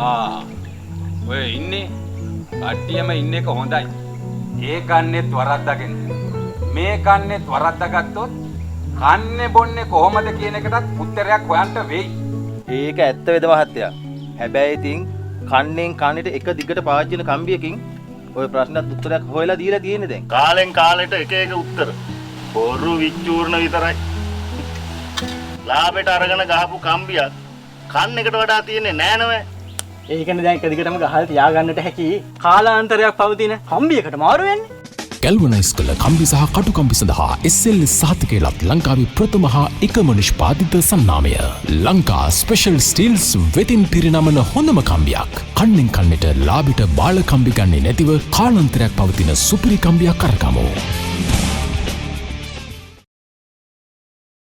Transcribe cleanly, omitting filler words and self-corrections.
ආ, ඔය ඉන්නේ කට්ටියම ඉන්න එක හොඳයි. ඒ කන්නේත් වරද්දාගෙන මේ කන්නේත් වරද්දාගත්තොත් කන්නේ බොන්නේ කොහොමද කියන එකටත් උත්තරයක් හොයන්න වෙයි. ඒක ඇත්ත වේද මහත්තයා. හැබැයි ඉතින් කන්නෙන් කන්නට එක දිගට පාවිච්චි වෙන කම්බියකින් ඔය ප්‍රශ්නත් උත්තරයක් හොයලා දීලා තියෙන්නේ දැන්. කාලෙන් කාලෙට එක එක උත්තර. බොරු විචූර්ණ විතරයි. ලාභෙට අරගෙන ගහපු කම්බියක් කන් එකට වඩා තියෙන්නේ නෑ නේද? ඒකනේ දැන් එක දිගටම ගහලා තියාගන්නට හැකි කාලාන්තරයක් පවතින කම්බියකට මාරු වෙන්නේ. ගැල්වනයිස් කළ කම්බි සහ කටුකම්බි සඳහා SLS සහතිකය ලත් ලංකාවේ ප්‍රථම හා එකම නිෂ්පාදිත සන්නාමය. ලංකා ස්පෙෂල් ස්ටීල්ස් වෙතින් පිරිනමන හොඳම කම්බියක්. කන්නෙන් කන්නට ලාභෙට බාල කම්බි ගන්නේ නැතිව කාලාන්තරයක් පවතින සුපිරි කම්බියක් අරගමු.